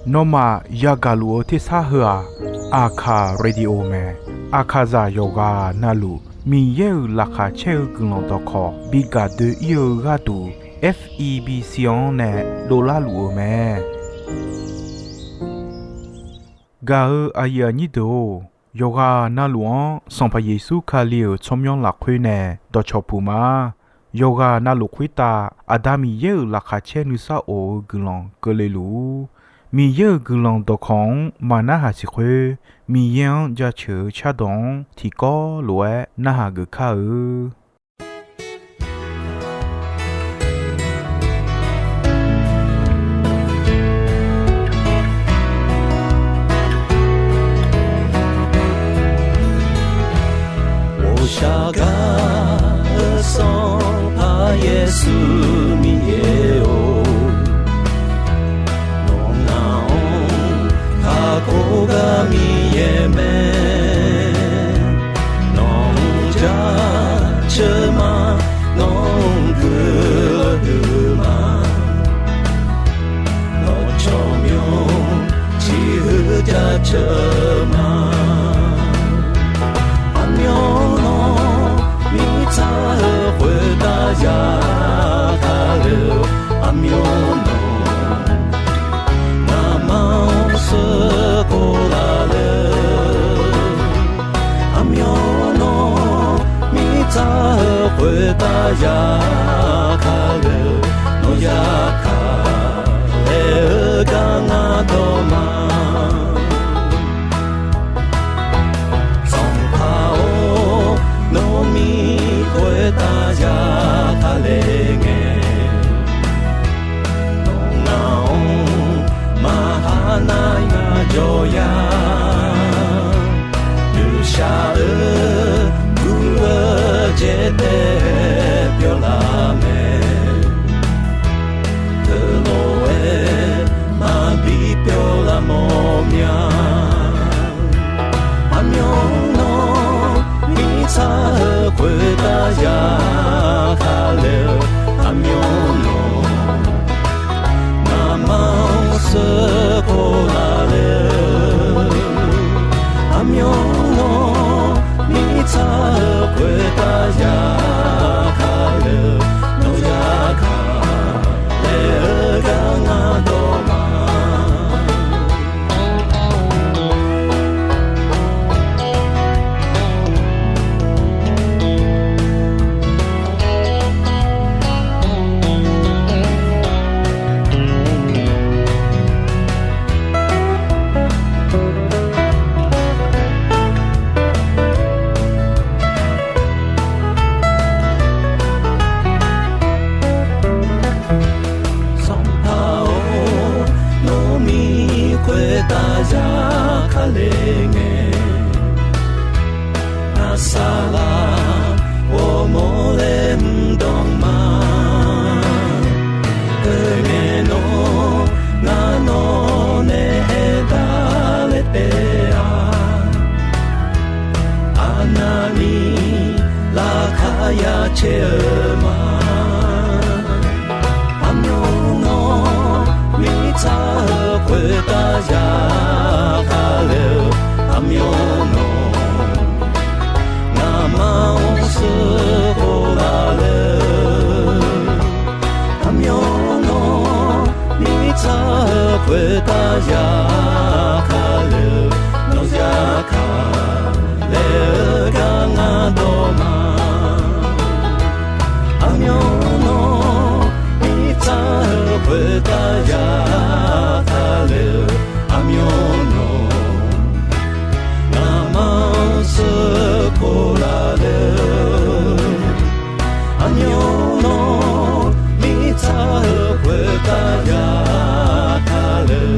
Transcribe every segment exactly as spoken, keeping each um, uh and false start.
Nawmaf yagaq luf-eu tersar heu-aq, Aqkaq Radio mae. Aqkaqzaq yawqghaq navluf Miqyaer-euq laqkhaq caer-eu guiqlanq dawqkawq bi gaq doe-ir-eu gharduq, F E B C-anr nae dovlar luf-eu mae. Gaq-eu aqyuif aqnyir deuq-or, yawqghaq navluf-anr Sanqpaq Yeqsur Kali-euq tsawrmyanr lafkhoer nae dawqcawq puq ma. Yawqghaq navluf khoertav Aqda Miqyaer-euq laqkhaq caer nuisar of-eu guiqlanq keuvle luf-ur. Miqyaer-euq guiqlanq dawqkawq-anr maqnarhaq siq khoer, Miqyaer-anr jaceuq-eu cardawq-anr tiqkawv lof-aer narhaq geuf kar-eu. Ghoshaq gar-eu Sanqpaq Yeqsur Miqyaer-or, nawq ngaq-anr kakhof gar Miqyaer mae. Nawq-anr jaceuq ma, nawq-anr guiqlanq huiq ma. Nawq tsawrmyanr tiq huiq jaceuq ma. Aqmyanluf mirtsaq-eu khoertav ya kale-eu, aqmyanluf ngamaf-anr sheuqkhof laf le. Aqmyanluf mirtsaq-eu khoertav ya kale-eu, nawq ya kale-eu gar ngar dawq ma. Sanqpaq-or, nawq mir khoertav ya kale ngae, nawq ngaq-anr maqha nar ngaq jawr ya. Nuishaq-eu guv-eu jeqtaeq pyawlaf mae. Teulof-aer maqbi pyawlaf mawf mya. Aqmyanluf mirtsaq-eu khoertav ya kale-eu, aqmyanluf ngamaf-anr sheuqkhof laf le-eu, aqmyanluf mirtsaq-eu khoertav ya kale-eu, nawq ya kale-eu gar ngar dawq ma. Sanqpaq-or, nawq mir khoertav ya kale ngae, ngar saqlaq ghawrmawr laer mr dawq ma. Teungae nawr ngar nawq nae aerdaq laer taef-a. Aqnavni laqkhaq ya caer-eu ma. Aqmyanluf mirtsaq-eu khoertav ya kale-eu, aqmyanluf ngamaf-anr sheuqkhof laf le-eu, aqmyanluf mirtsaq-eu khoertav ya kale-eu, nawq ya kale-eu gar ngar dawq ma. Aqmyanluf mirtsaq-eu khoertav ya kale-eu, aqmyanluf ngamaf-anr sheuqkhof laf le-eu, aqmyanluf mirtsaq-eu khoertav ya kale-eu,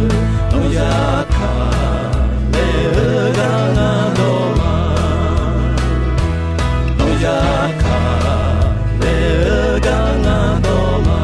nawq ya kale-eu gar ngar dawq ma. Nawq ya kale-eu gar ngar dawq ma.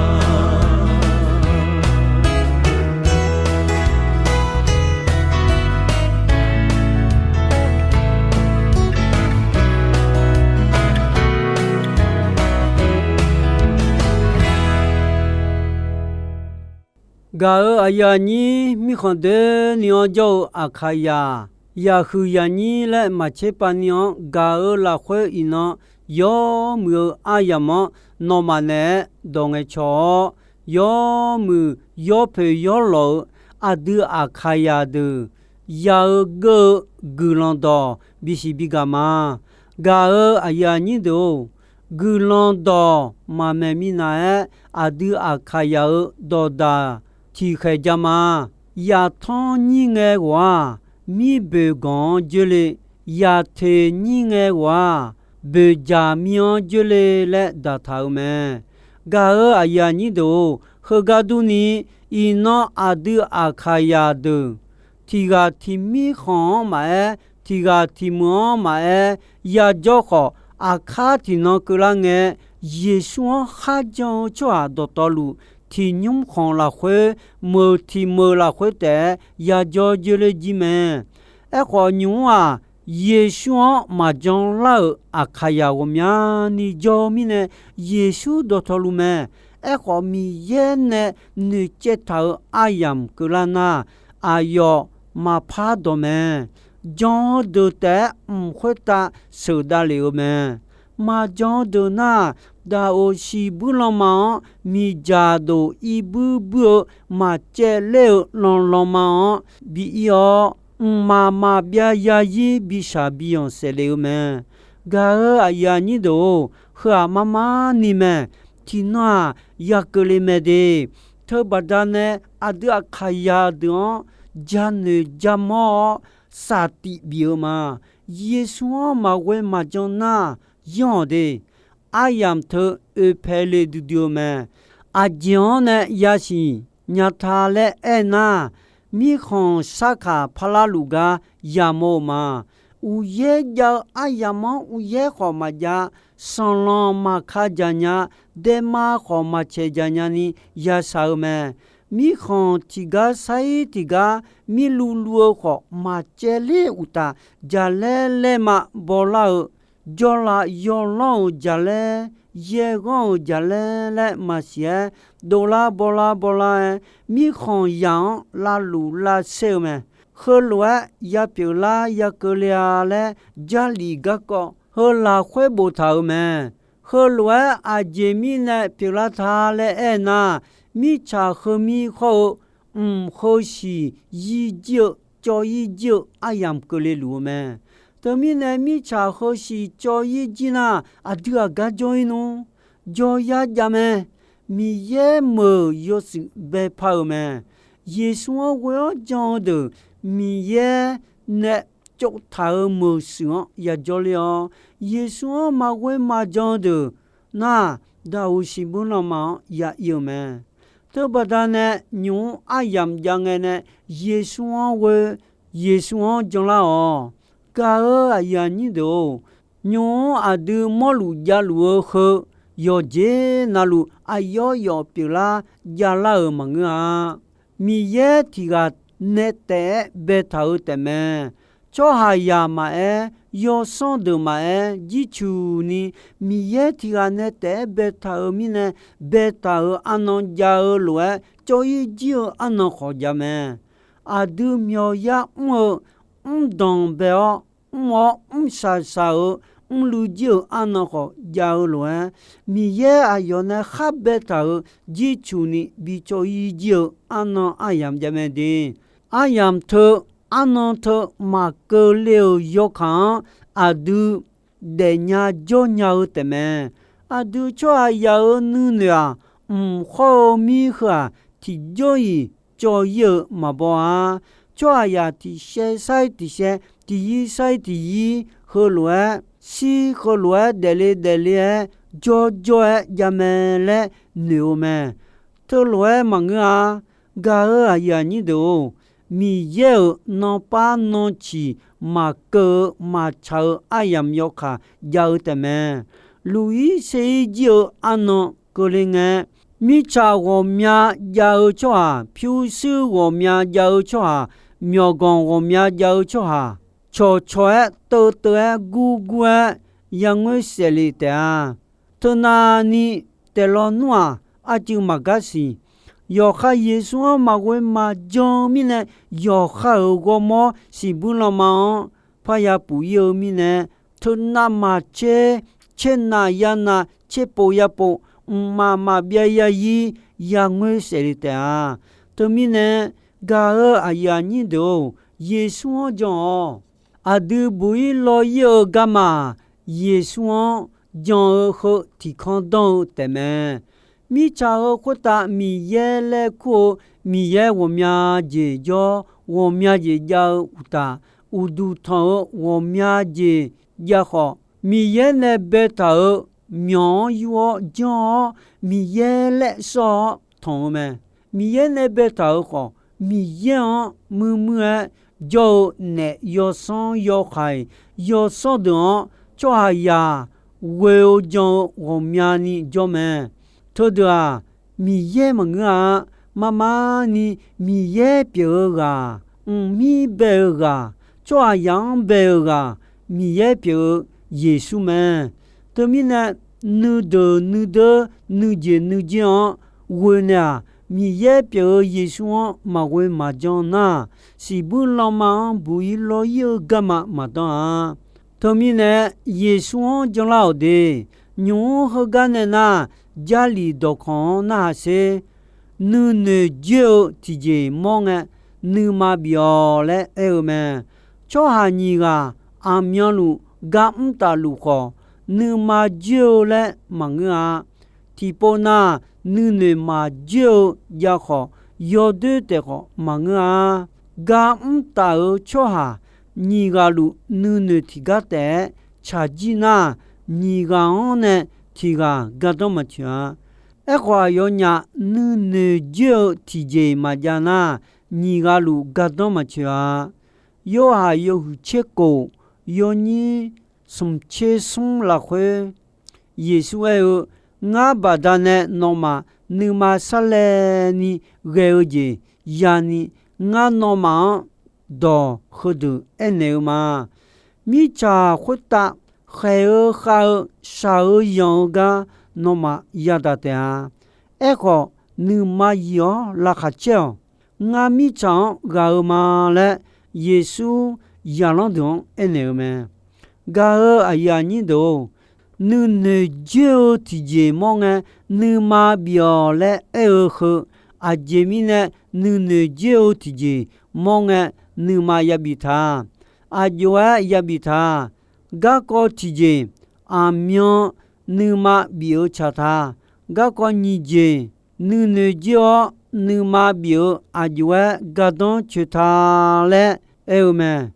Gaq-euq aqyuif aqnyir, mirkhanq doeni-anr jawr-eu Aqkaqyaq, yaqhuiq yaqnyir laer maqtser pav ni-anr gaq-eu lafkhoer iqnan yawmuiq-eu aryamq-anr nawmaf naeq-aer dawq ngaeqcawq-awr, yawmuiq yawpoeq yawlawq-eu aqdui Aqkaqyaq deuq ya-eu geur-eu guiqlanq dawq bisiq bigaq ma. Gaq-euq aqyuif aqnyir deuq-or, guiqlanq dawq maqmaeq minav-aer aqdui Aqkaqyaq-euq dawqdaq tiqkhaeq ja ma. Yaqtanr nyir ngae ghawq-aq, mirboeq ganq-anr joer le. Yaqtoeq nyir ngae ghawq-aq, boeqjaq mir-anr joer le laer daqtaq-euq mae. Gaq-euq aqyuif aqnyir deuq-or, heugar durni, iqnan aqdui Aqkaqyaq deuq tiq ghaq tiq mirkhanq-anr maqaer, tiq ghaq tiq meuq-anr maqaer, yajawr khawf, aqkar tiqnan keuvlar ngae, Yeqsur-anr kharjan-eu tsawrhaq dawqtawvluf, tiq nymr khanq lafkhoer, meuq tiq meuq lafkhoer taef-aer yajawr joer ler jir mae. Aerkhawf, nymq-mr-aq, Yeqsur-anr maqjan lar-euq Aqkaqyaq ghawqmyani jawr-eu mirnae, Yeqsur dawqtawvluf mae. Aerkhawf, Miqyaer nae noeqcaev taq-euq aryamq keuvlar nar, aqyawf maqpar dawq mae. Jan-eu deuq taef-aer mq khoertav sheuqdav lef-eu mae. Maqjan-eu deuq nar, daqoq shiqbuir lanma-anr miqdzaq dof irbuir buir-eu maqcaev ler-eu lanlanma-anr bi ir-awr, mqmaq maqbyav yazir bishaq biyanq saef lef-eu mae. Gaq-euq aqyuif aqnyir deuq-or, heu-aq mar mar ni mae. Tiqnan-aq, ya keuvle mae de. Teubaqda nae aqdui Aqkaqyaq deuq-anr janoeq jamawr-awr, saftif bif-eu ma. Yeqsur-anr maqghoe maqjan nar, yanr-awq de. Aryamq teu oepae le duidui-eu mae. Aqjeq-anr nae yasiq nya ta laer aernar, mirkhanq sarkaq parlar luf gar yamawr-eu ma. Uqyaer jav-eu aryamq-anr uqyaer khawf maqjav, sanqlanq maqka dzaq nya, daema khawf maqcaeq dzaq nya ni yashaq-eu mae. Mirkhanq tiqgar sair tiqgar mirluv luv-eu khawf maqcaev ler uqtaf, jaqlaer laerma bawlar-eu, jawrlav yawlanr-euq jaqlaer, yaerghanr-euq jaqlaer laer maqsiq-aer, dovlar bawlar bawlar-aer, mirkhanq yaq-anr lavluf lavsaer-eu mae. Heulof-aer ya pyeuflar ya keuvle-a laer, Jarlif garkawv heu lafkhoer boftaq-euq mae. Heulof-aer aqjeq mirnae pyeuflar ta laer aernar, mirtsaq heumir khawr-eu mq heu siq yir jir-eu cawv-ir jir-eu aryamq keuvle luf-eu mae. Teumirnae mirtsaq heu siq cawv-ir jir nar, aqdui aqgar jawr-ir nmr, jawr yar jav mae. Miqyaer meuq yawshuif baepar-eu mae. Yeqsur-anr ghoe-awr jan-eu deuq, Miqyaer nae tsovtaq-euq meuq shuif-anr yajawr ler-awr, Yeqsur-anr maqghoe maqjan-eu deuq nar, daquq siqbuir lanma-anr ya ir-eu mae. Teubaqda nae nymq-mr aryamq jav ngae nae Yeqsur-anr ghoe, Yeqsur-anr janlar-awq. Gaq-euq aqyuif aqnyir deuq-or, nymq-mr aqdui mawrluf javluf-eu heu yawqjeq navluf aqyawf yawf pyeuflar javlar-euq maqngeur-a. Miqyaer tiq ghaq nae taef-aer baetaq-eu taefmae. Tsawrhaqzaq maqaer, yawsanr deuq maqaer, jircuq ni Miqyaer tiq ghaq nae taef-aer baetaq-euq mirnae, baetaq-euq arnan jav-eu lof-aer cawv-ir jir-eu arnan khawf jav mae. Aqdui myawqyar mr-eu mrdanq bae-awr, mr-awr mrshaq shaq-eu mrluiv jir-euq arnan khawf jav-eu lof-aer, Miqyaer aqyawf nae khar baetaq-euq jircuq ni bi cawv-ir jir-eu arnan aryamq jav mae de. Aryamq teu, arnan teu maqkeuv le-euq yawkaq-anr aqdui daefnya jawrnya-eu taefmae. Aqdui tsawrhaqzaq-euq nuinoeq-aq, mq khawr-eu mir heu-aq, tiqjawr-iq cawv-ir-eu maqbaw-a. Tsawrhaqzaq tiqshaev sair tiqshaev, tiqyir sair tiqyir, heulof-aer shir heulof-aer daefle daefle-aer jawrjawr-aer jav mae laer noeq-eu mae. Teulof-aer maqngeur-a. Gaq-euq aqyuif aqnyir deuq-or, Miqyaer-euq nanpar nanciq maqkeuv-eu maqtsaq-eu aryamq yawkaq jav-eu taefmae. Luq-ir ser-ir jir-eu arnan keuvle ngae, mirtsaq ghawqmya jav-eu tsawrhaq, pyurshuir ghawqmya jav-eu tsawrhaq, myawqganq ghawqmya jav-eu tsawrhaq, cawqcawq-aer teuvteuv-aer gurgur-aer yangoer saef le taef-a. Teunavni taef lawnmr-aq, arcuiv maqgar siq. Yawqha Yeqsur-anr maqghoe maqjan-eu mirnae, yawqha-euq ghawrmawr siqbuir lanma-anr parya puf-ir-eu mirnae, teunav maqtser, tser nav ya nav, tser pov ya pov, mqmaq maqbyav ya yir, ya ngoer saef le taef-a. Teumirnae, gaq-eu aqyuif aqnyir deuq-or, Yeqsur-anr jan-awq. Aqdui buq-ir law-ir-eu garma, Yeqsur-anr jan-eu heu tiqkanr danr-eu taefmae. Mirtsaq heu khoertav Miqyaer laer kur-eu Miqyaer ghawqmya jeq jawr, ghawqmya jeq jav-eu uqtaf, uqduq tanq-eu ghawqmya jeq jav khawf, Miqyaer nae baetaq-euq myawq-anr yur-awr janr-awr, Miqyaer laer sawr-awr tanq-eu mae. Miqyaer nae baetaq-euq khawf, Miqyaer-anr muir muir-aer jawr-eu naef yawsanr yawhaiq yawsanr deuq-anr tsawrhaqzaq ghoe-eu jan-eu ghawqmyani jawr mae. Teudeuq-aq, Miqyaer maqngeur-a. Marmarni Miqyaer pyeuf-eu ghaq, mqmir bae-eu ghaq, tsawrhaqzaq-anr bae-eu ghaq, Miqyaer pyeuf-eu Yeqsur mae. Teumirnae, nuideuq nuideur nuijeq nuijer-anr ghoe naeq-aq, Miqyaer pyeuf-eu Yeqsur-anr maqghoe maqjan nar, siqbuir lanma-anr buq-ir law-ir-eu garma maqdanr-a. Teumirnae, Yeqsur-anr janlar-awq de. Nymq-mr heugar nae nar, Jarlif dawqkawq-anr narhaq sher. Nuinoeq joer-eu tiqjeq mawr ngae, nuima bif-awq laer aer-eu mae. Tsawrhaq nyiq ghaq aqmyanluf gar mr tafluf khawf, nuima joer-eu laer maqngeur-a. Tiqpov nar, nuinoeq maqjoer-eu jav khawf, yawdoer taef khawf maqngeur-a. Gar mr taf-euq tsawrhaq nyiq ghaq luf nuinoeq tiqgar taef-aer tsaqjir nar, nyiq ghaq-anr nae tiq ghaq gardanr maqtsoeq-a. Aerkhawf, aqyawfnyaf nuinoeq joer-eu tiqjeq maqjav nar, nyiq ghaq luf gardanr maqtsoeq-a. Yorhaq yawhuiq tser kof, yawnyir smq tser smr lafkhoer, Yeqsur aer-eu, Ngar baqdanae nawmaf nuima sarlaevni ghae-eu jeq yani, ngar nawmaf-anr dawq heudeuq aernaeq-eu ma. Mirtsaq khoertav khaeq-eu khav-eu shaq-eu yanq-eu gar nawmaf yadaq taef-a. Aerkhawf, nuima yif-awr laqkhaq caer-awq. Ngar mirtsaq-anr ghaq-eu ma laer, Yeqsur zaqlanr deuq-anr aernaeq-eu mae. Gaq-eu aqyuif aqnyir deuq-or, nuinoeq joer-eu tiqjeq mawr ngae, nuima bif-awq laer aer-eu heu, aqjeq mirnae nuinoeq joer-eu tiqjeq mawr ngae, nuima yabif ta. Aqjox-aer yabif ta. Garkawv tiqjeq, aqmyan nuima bif-eu tsaq ta. Garkawv nyiq jeq, nuinoeq joer-awr nuima bif-eu aqjox-aer gardanr coeq ta laer aer-eu mae.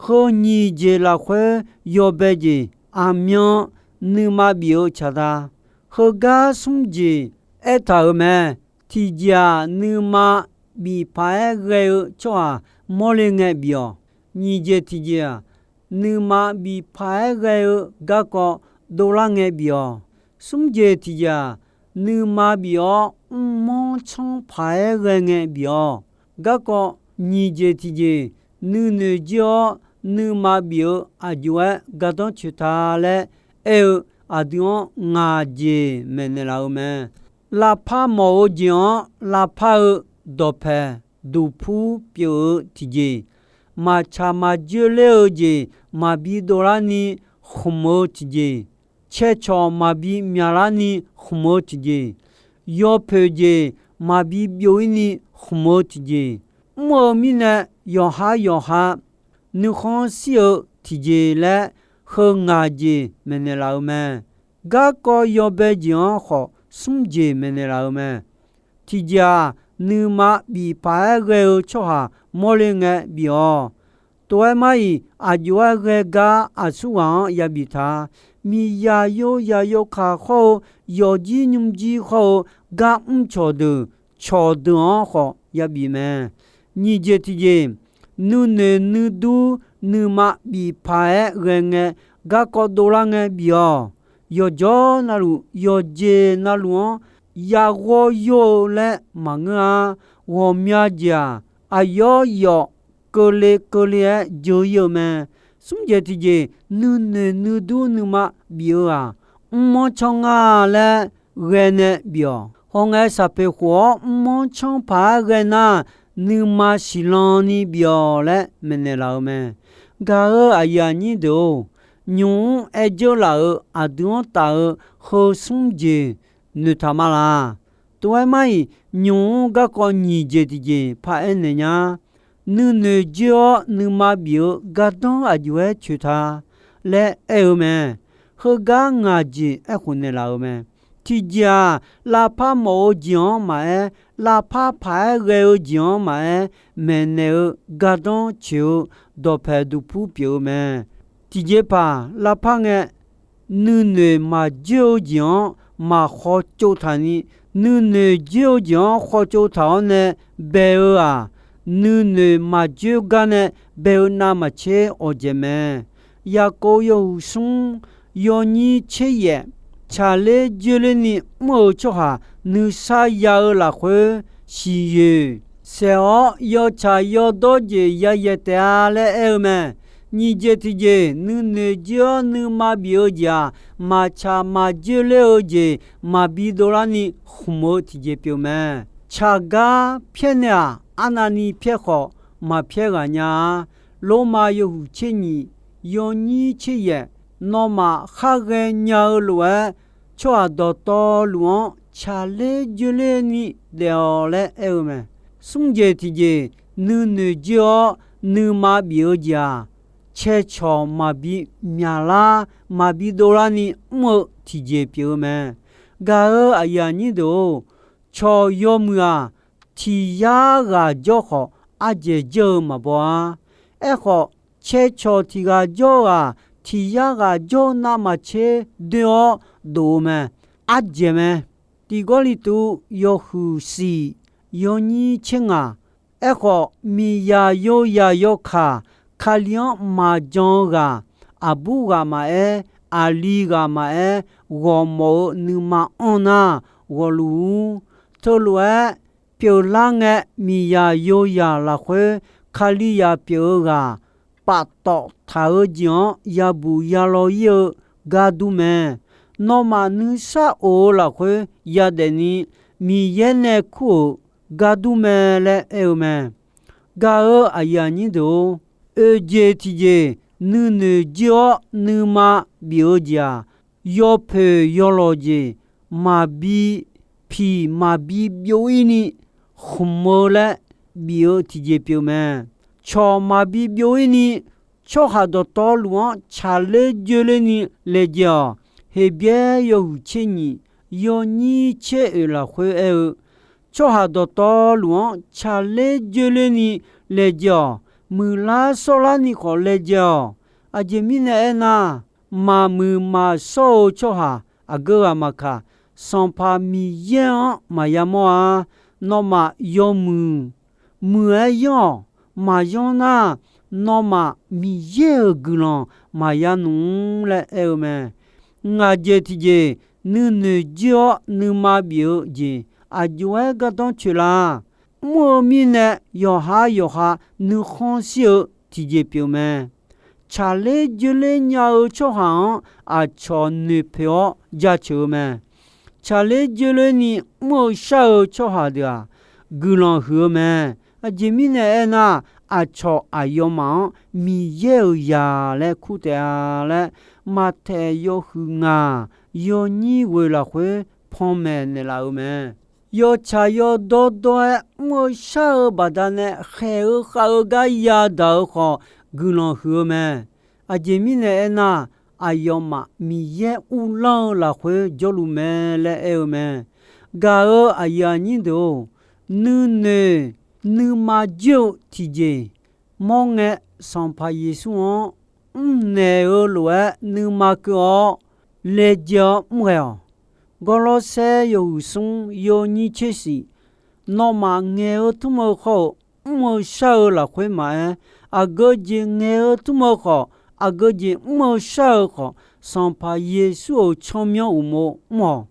Heu nyiq jeq lafkhoer yawbae jeq, aqmyan nuima bif-eu tsaq ta. Heugar smr jeq aertaq-euq mae. Tiqjeq-aq, nuima bif paq-aer ghae-eu tsawrhaq mawrle ngae bif-awq. Nyiq jeq tiqjeq-aq, nuima bif paq-aer ghae-eu garkawv dovlar ngae bif-awq. Smr jeq tiqjeq-aq, nuima bif-awr mrmanr tsanr paq-aer ghae ngae bif-awq. Garkawv nyiq jeq tiqjeq, nuinoeq joer-awr nuima bif-eu aqjox-aer gardanr coeq ta laer aer-eu, aqdui-anr ngaq jeq maeqnaeq laf-eu mae. Lavpar mawf-eu jeq-anr lavpar-eu dawqpaeq duqpur pyeuf-eu tiqjeq, maqtsaq maqjoer ler-eu jeq maqbi dovlarni khmq-eu tiqjeq, caecawq maqbi myaqlarni khmq-eu tiqjeq, yawpoeq jeq maqbi byov-ir ni khmq-eu tiqjeq, mr-eu mirnae yawqha yawqha nuikhanr shir-eu tiqjeq laer heu ngaq jeq maeqnaeq laf-eu mae. Garkawv yawbae jeq-anr khawf smr jeq maeqnaeq laf-eu mae. Tiqjeq-aq, nuima bif paq-aer ghae-eu tsawrhaq mawrle ngae bif-awq. Tov-aer mar-iq, aqjox-aer ghae gar aqsurghaq-anr yabif ta. Miqzaq yo zaq yo kaq khawr-eu, yawqjir nymrjir khawr-eu, gar mr cawqdeuq, cawqdeuq-anr khawf yabif mae. Nyiq jeq tiqjeq, nuinoeq nuidur nuima bif paq-aer ghae ngae, garkawv dovlar ngae bif-awq. Yawqjawr navluf, yawqjeq navluf-anr yaghawr yur-eu laer maqngeur-a. Ghawqmya jeq-aq, aqyawf yawf keuvle keuvle-aer jeur-ir-eu mae. Smr jeq tiqjeq, nuinoeq nuidur nuima bif-eu-aq, mrmanr tsanr nga laer ghae nae bif-awq. Awq ngae, saqpoeq khof-awr mr-anr canr paq-aer ghae nar, nuima siqlan ni bif-awq laer maeqnaeq laf-euq mae. Gaq-euq aqyuif aqnyir deuq-or, nymq-mr aer dzeur laf-euq aqdui-anr taf-eu heu smr jeq noeqtaq ma laq. Tov-aer mar-iq, nymq-mr garkawv nyiq jeq tiqjeq paq-aer naeq nya. Nuinoeq joer-awr nuima bif-eu gardanr aqjox-aer coeq ta laer aer-eu mae. Heugar ngaq jeq aerkhof naeqlaf-euq mae. Tiqjeq-aq, lavpar mawf-eu jeq-anr maqaer, lavpar paq-aer ghae-eu jeq-anr maqaer, maeqnaeq-eu gardanr coeq-eu dawqpaeq duqpur pyeuf-eu mae. Tiqjeqpaq lavpar ngae, nuinoeq maqjoer-eu jeq-anr maqkhawf tsov taq ni, nuinoeq joer-eu jeq-anr khawf tsov taq-awr nae bae-eu-aq, nuinoeq maqjoer gar nae bae-eu navmaqtser awqjeq mae. Yaqkov yawhuiq smr yawnyir tser yaef, tsaqler joerlerni mr-eu tsawrhaq nuisar ya-eu lafkhoer siqyoeq saeq-awr, yawtsaq yawdawr jeq yayaeq taef-a laer aer-eu mae. Nyiq jeq tiqjeq, nuinoeq joer-awr nuima bif-eu jeq-aq, maqtsaq maqjoer ler-eu jeq maqbi dovlarni khmq-eu tiqjeq pyeuf mae. Tsaqgar pyaer nae-aq, arnavni pyaer khawf maqpyaer ghaq nya-a. Lormav yawhuiq tser nyiq yawnyir tser yaef, nawmaf khar ghaenya-eu lof-aer, tsawrhaq dawqtawvluf-anr tsaqler joerlerni daef-awq laer aer-eu mae. Smr jeq tiqjeq, nuinoeq joer-awr nuima bif-eu jeq-aq, cae cawq maqbi myaqlar maqbi dovlarni mr-eu tiqjeq pyeuf-eu mae. Gaq-euq aqyuif aqnyir deuq-or, cawq yawmuiq-aq, tiq yar ghaq jawr khawf ardzaeq jawr-eu maqbaw-a. Aerkhawf, cae cawq tiq ghaq jawr-eu-aq, tiq yar ghaq jawr-eu navmaqtser doe-awr dof-eu mae. Ardzaeq mae. Tiq Gawrliqtu yawhuiq siq yawnyir tser ngaq, aerkhawf, miqzaq yozaq yawkaq Kali-anr maqjan-eu ghaq, aqbur ghaq maqaer, aqli ghaq maqaer, ghawqmawf-eu nuima anr nar ghawqluf-ur. Teulof-aer pyeuflar ngae, miqzaq yozaq lafkhoer Kalizaq pyeuf-eu ghaq paftawf taq-eu jeq-anr yabuq yalaw ir-eu gar dur mae. Nawmaf nuisar of-eu lafkhoer yadaefni Miqyaer nae kur-euq gar dur mae laer aer-eu mae. Gaq-euq aqyuif aqnyir deuq-or, oeq jeq tiqjeq nuinoeq joer-awr nuima bif-eu jeq-aq, yawpoeq yawlawq jeq maqbi piq maqbi byov ir ni khmq-eu laer bif-eu tiqjeq pyeuf mae. Cawq maqbi byov ir ni, tsawrhaq dawqtawvluf-anr tsaqler joerlerni laejae-awq. Heqbyaer yawhuiq tser nyiq yawnyir tser oeq lafkhoer aer-eu, tsawrhaq dawqtawvluf-anr tsaqler joerlerni laejae-awq. Muiqlar sawrlarni khawf laejae-awq. Aqjeq mirnae aernar, maqmuiq maqshawr-eu tsawrhaq aqgeu ghaq maqkaq, Sanqpaq Miqyaer-anr maqya mawr-a. Nawmaf yawmuiq muiq-aer yanr-awq. Maqyanr nar, nawmaf Miqyaer-euq guiqlanq maqya nmr laer aer-eu mae. Ngaq jeq tiqjeq, nuinoeq joer-awr nuima bif-eu jeq aqjox-aer gardanr coeq la. Mr-eu mirnae yawqha yawqha nuikhanr shir-eu tiqjeq pyeuf mae. Tsaqler joerler nya-eu tsawrhaq-anr aqcawq noeqpoeq-awr jaceuq-eu mae. Tsaqler joerlerni mr-eu shar-eu tsawrhaq deuq-aq, guiqlanq huiq-eu mae. Aqjeq mirnae aernar, aqcawq aqyawfmaf-anr Miqyaer-euq zaq laer kur taef-a laer, Maqtaeq yawhuiq ngaq yawnyir ghoeq lafkhoer panmaeq naeqlaf-euq mae. Yawtsaq yawdawr dawr-aer mr-eu shar-eu baqdanae khaeq-eu khav-eu gar yadaq-eu khawf, guiqlanq huiq-eu mae. Aqjeq mirnae aernar, aqyawfmaf Miqyaer uvlanr-eu lafkhoer jawrluf mae laer aer-eu mae. Gaq-euq aqyuif aqnyir deuq-or, nuinoeq nuima joer-eu tiqjeq mawr ngae, Sanqpaq Yeqsur-anr mrnaeq-eu lof-aer nuima keuv-awr laejae-awr mr ghae-awq. Gawrlawrsaer yawhuiq smr yawnyir tser shif, nawmaf ngaeq-eu tmr-eu khawr-eu mr-eu shar-eu lafkhoer maqaer, aqgeu jeq ngaeq-eu tmr-eu khawf, aqgeu jeq mr-eu shar-eu khawf, Sanqpaq Yeqsur-euq tsawrmyanr uqmov mr-awq.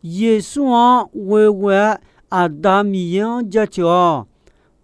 Yeqsur-anr ghoeghoe-aer Aqda Miqyaer-anr jaceuq-awq.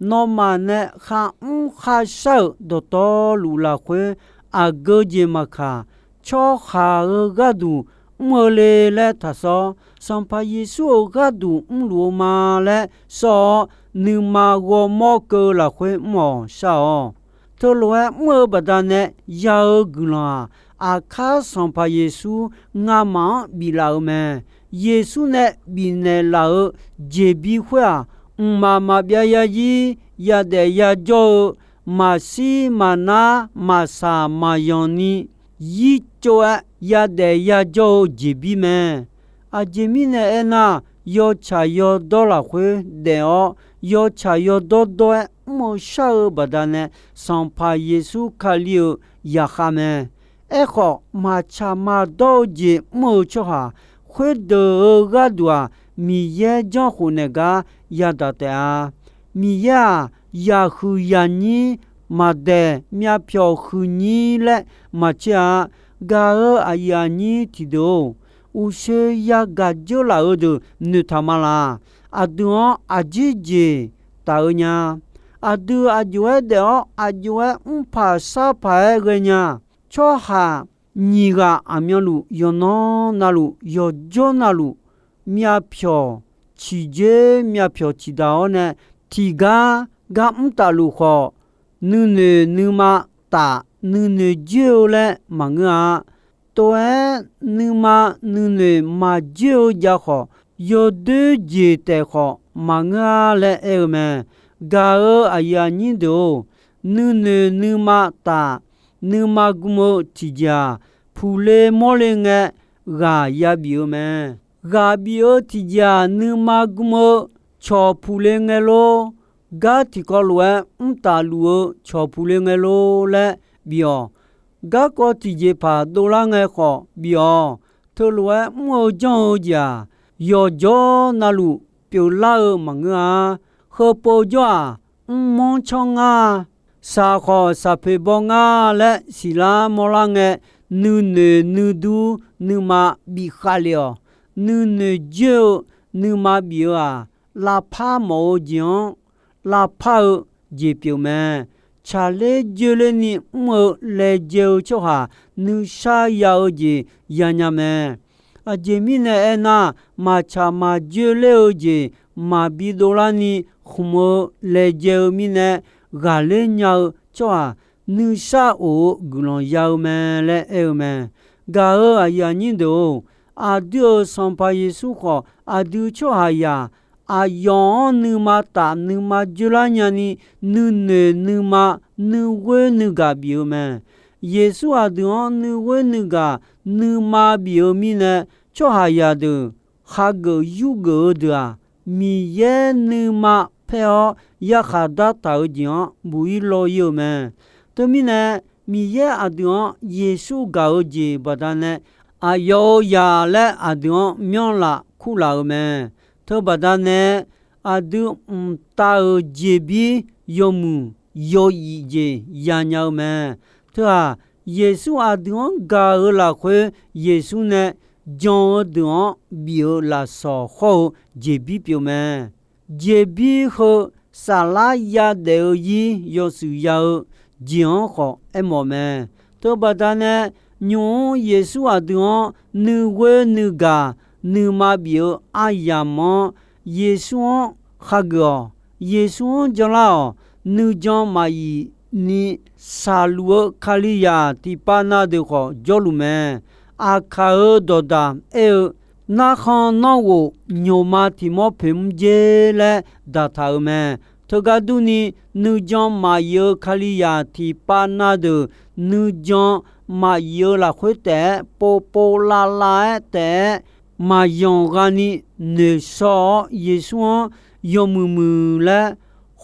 Nawmaf nae kharmr kharshar-euq dawqtawvluf lafkhoer, aqgeu jeq maqkaq, tsawrhaq-euq gharduq mr-eu le laer taqsawr, Sanqpaq Yeqsur-euq gharduq mrluf-eu ma laer sawr-awr, nuima ghawrmawr keuv-eu lafkhoer mr-awq shar-awq. Teulof-aer mr-eu baqdanae ya-eu guiqlanq-aq, aqkar Sanqpaq Yeqsur ngamaf-anr biflaf-eu mae. Yeqsur nae bifnaeq laf-euq jeqbir khoer-aq, mqmaq maqbyav yarzir yadaef yajawr-eu, maqshir maqnar maqsaq maqyanq ni yircov-aer yadaef yajawr-eu jeqbir mae. Aqjeq mirnae aernar, yawtsaq yawdawr lafkhoer daef-awr, yawtsaq yawdawr dawr-aer mr-eu shar-eu baqdanae, Sanqpaq Yeqsur Kali-euq zaqkhav mae. Aerkhawf, maqtsaq maqdawr-eu jeq mr-eu tsawrhaq khoerdeuq-euq gharduq-aq, Miqyaer janrkhof naeq gar yadaq taef-a. Miqyaer-aq, yaqhuiq yaqnyir maqdaeq myavpyawq huiqnyir laer maqtser-a. Gaq-euq aqyuif aqnyir tiqdeuq-or, uqshoe yagaq dzeurlaf-eu deuq noeqtaq ma laq. Aqdui-anr aqjeq jeq taf-eu nya. Aqdui aqjox-aer daef-awr aqjox-aer mrpaq sarpaq-aer ghaenya. Tsawrhaq nyiq ghaq aqmyanluf yawqnan navluf yawqjawr navluf myavpyawq ciqjer myavpyawq ciqdaq-awr nae tiqgar gar mrtaf luf khawf, nuinoeq nuima taf nuinoeq joer-eu laer maqngeur-a. Tov-aer nuima nuinoeq maqjoer-eu jav khawf, yawdoer jeq taef khawf maqngeur-a laer aer-eu mae. Gaq-euq aqyuif aqnyir deuq-or, nuinoeq nuima taf nuima gm-eu tiqjeq-aq, puqle mawrle ngae ghaq yabif-eu mae. Ghaq bif-eu tiqjeq-aq, nuima gm-eu cawq puqle ngae lor. Gar tiqkawv lof-aer mrtaf luf-eu cawq puqle ngae lor laer bif-awq. Garkawv tiqjeqpaq dovlar ngae khawf bif-awq. Teulof-aer mr-eu janr-eu jeq-aq, yawqjawr navluf pyeuflar-eu maqngeur-a. Heupov jawr-aq, mrmanr canr ngar. Saq khawf saqpoeq baw ngar laer siqlar mawrlar ngae, nuinoeq nuidur nuima bif khav lef-awq. Nuinoeq joer-eu nuima bif-eu-aq, lavpar mawf-eu jeq-anr lavpar-eu jeq pyeuf mae. Tsaqler joerler ni mr-eu laejae-eu tsawrhaq nuisar ya-eu jeq yanya mae. Aqjeq mirnae aernar, maqtsaq maqjoer ler-eu jeq maqbi dovlar ni khmq-eu laejae-eu mirnae, ghaqler nya-eu tsawrhaq nuisar of-eu guiqlanq ya-eu mae laer aer-eu mae. Gaq-euq aqyuif aqnyir deuq-or, aqdui-euq Sanqpaq Yeqsur khawf, aqdui tsawrhaqzaq aqyawf-anr nuima taf nuima joerlar nyani, nuinoeq nuima nuighoer nuigaq bif-eu mae. Yeqsur aqdui-anr nuighoer nuigaq nuima bif-eu mirnae, tsawrhaqzaq deuq khageuf yurgeuf-eu deuq-aq, Miqyaer nuima paer-awr yarkhaq dartaq-eu jeq-anr buq-ir law-ir-eu mae. Teumirnae, Miqyaer aqdui-anr Yeqsur gaq-eu jeq baqdanae, aqyawf-euq zaq laer aqdui-anr myanrlaf kurlaf-eu mae. Teubaqdanae, aqdui mqtav-euq jeqbir yawmuiq yawif jeq yanya-eu mae. Teu-aq, Yeqsur aqdui-anr gaq-eu lafkhoer, Yeqsur nae jan-eu deuq-anr bif-eu lafsawq hawr-eu jeqbir pyeuf mae. Jeqbir heu saflar yadaef-eu ir yawshuif ya-eu jeq-anr khawf aermawf mae. Teubaqdanae, nymq-mr Yeqsur aqdui-anr nuighoer nuigaq nuima bif-eu aryamq-anr, Yeqsur-anr khageuf-awq. Yeqsur-anr janlar-awq. Nuijan maqyif ni shaqluf-eu Kalizaq tiqpav na deuq khawf jawrluf mae. Aqkaq-euq dawqdaq aer-eu, narkhan nanrghof nymqma tiq mawr poeq mr jer laer daqtaq-euq mae. Teugar durni, nuijan maqyif-eu Kalizaq tiqpav na deuq, nuijan maqyif-eu lafkhoer taef-aer povpov lavlav-aer taef-aer maqyanq ghani noeqshaw-awr, Yeqsur-anr yawmuiq muiq laer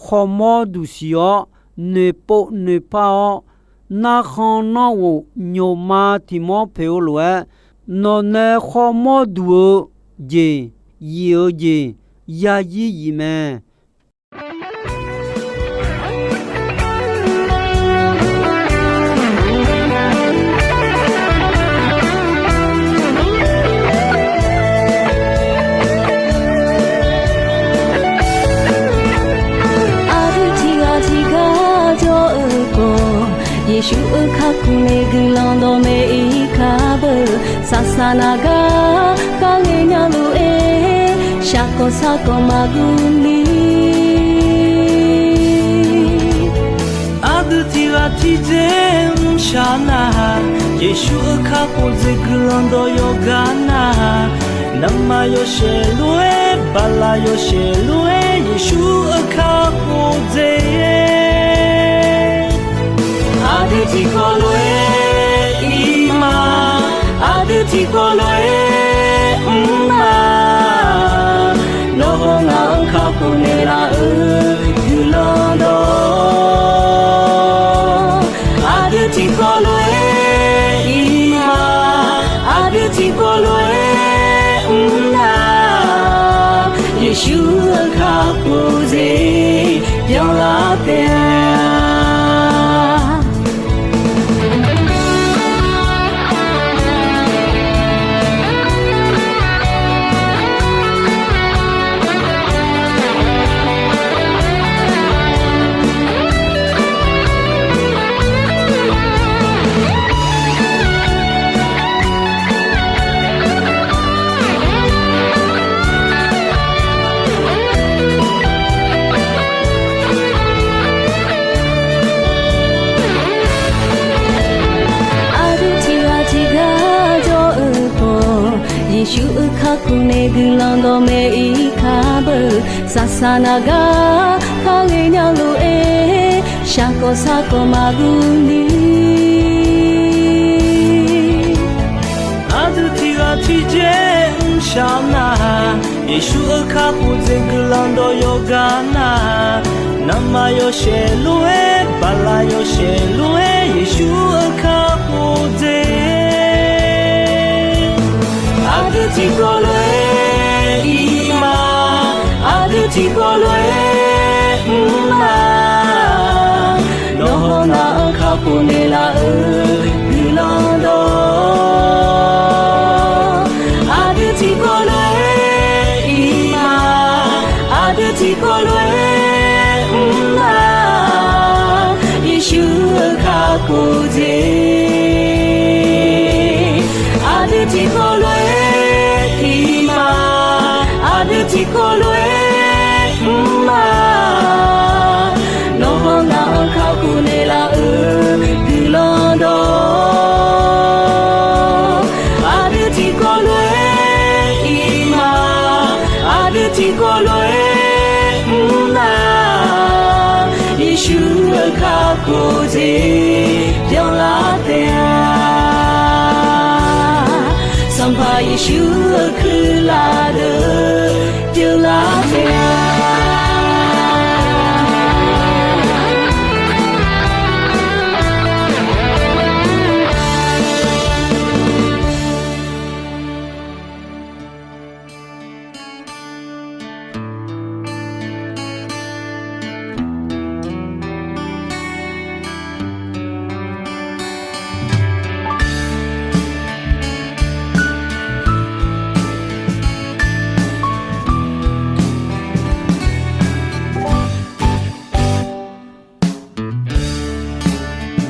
khawrmawr duq siq-awr, noeqpov noeqpar-awr, narkhan nanrghof nymqma tiq mawr poeq-eu lof-aer, nawq nae khawrmawr duq-eu jeq, yif-eu jeq, yazir yif mae. Aqdui tiqghaq tiqghaq jawr-eu khawf, Yeqsur-euq kakhof nae guiqlanq dawqmaeq ir kar beu. Saq Saqsaq naq gar kharghae nya lof-aer, shaqkawq saqkawq maqguv ni. Aqdui tiq ghaq tiqdzer mrshaq nar-aq, Yeqsur-euq kakhof dzaeq guiqlanq dawq yawqghaq nar-aq, navmaqtser yawshaef lof-aer, baqlaq yawshaef lof-aer, Yeqsur-euq kakhof dzaeq-aer. Aqdui tiqkawv lof-aer ir ma, aqdui tiqkawv lof-aer mr ma. Nawr hawr ngaq-anr kakhof naeqlaf-euq guiqlanq dawq, aqdui tiqkawv lof-aer ir ma, aqdui tiqkawv lof-aer mr na. Yeqsur-euq kakhof dzaeq byanlar taef-a. Aqdui tiq ghaq tiq gar jawr-eu khawf, Yeqsur-euq kakhof nae guiqlanq dawqmaeq ir kar beu. Saqsaq naq gar kharghae nya lof-aer, shaqkawq saqkawq maqguv ni. Aqdui tiq ghaq tiqdzer mrshaq nar-aq, Yeqsur-euq kakhof dzaeq guiqlanq dawq yawqghaq nar-aq, navmaqtser yawshaef lof-aer, baqlaq yawshaef lof-aer, Yeqsur-euq kakhof dzaeq. Aqdui tiqkawv lof-aer ir ma, aqdui tiqkawv lof-aer mr ma. Nawr hawr ngaq-anr kakhof naeqlaf-euq guiqlanq dawq, aqdui tiqkawv lof-aer ir ma, aqdui tiqkawv lof-aer mr ma. Yeqsur-euq kakhof dzaeq, aqdui tiqkawv lof-aer ir ma, aqdui tiqkawv lof-aer mr ma. Nawr hawr ngaq-anr kakhof naeqlaf-euq guiqlanq dawq, aqdui tiqkawv lof-aer ir ma, aqdui tiqkawv lof-aer mr ma. Yeqsur-euq kakhof dzaeq byanlar taef-a. Sanqpaq Yeqsur-euq kuirlaf deuq byanlar taef-a.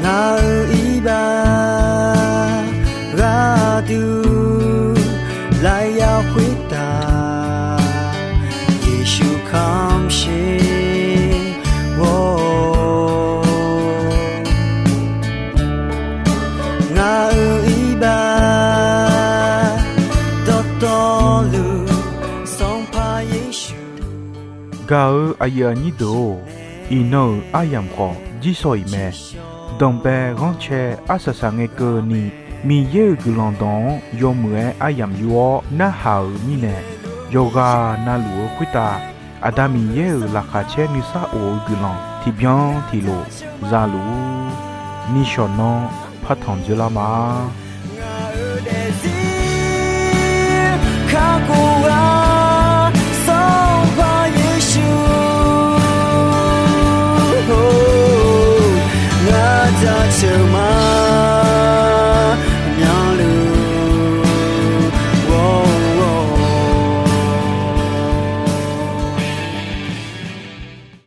Ngaq-euq iqbax gharduq lafyaq khoertav, Yeqsur kamq sher-awr, ngaq-euq iqbax dawqtawvluf Sanqpaq Yeqsur. Gaq-eu aqyuif aqnyir deuq-or, iqnan-euq aryamq khawf jirsawq iq mae. Danqbae ghanrcae arsaq saqngae keuvni, Miqyaer-euq guiqlanq dawq-anr yawmuiq-aer aryamq yur-awr narhaq-euq mirnae, yawqghaq navluf-eu khoertav Aqda Miqyaer-euq laqkhaq caer nuisar of-eu guiqlanq tiqbyan tiqlof zaluf-ur. Nishawq nanr partanq dzeurlar ma. Ngaq-euq daefzir kakhof-a Sanqpaq Yeqsur, ngar jaceuq ma.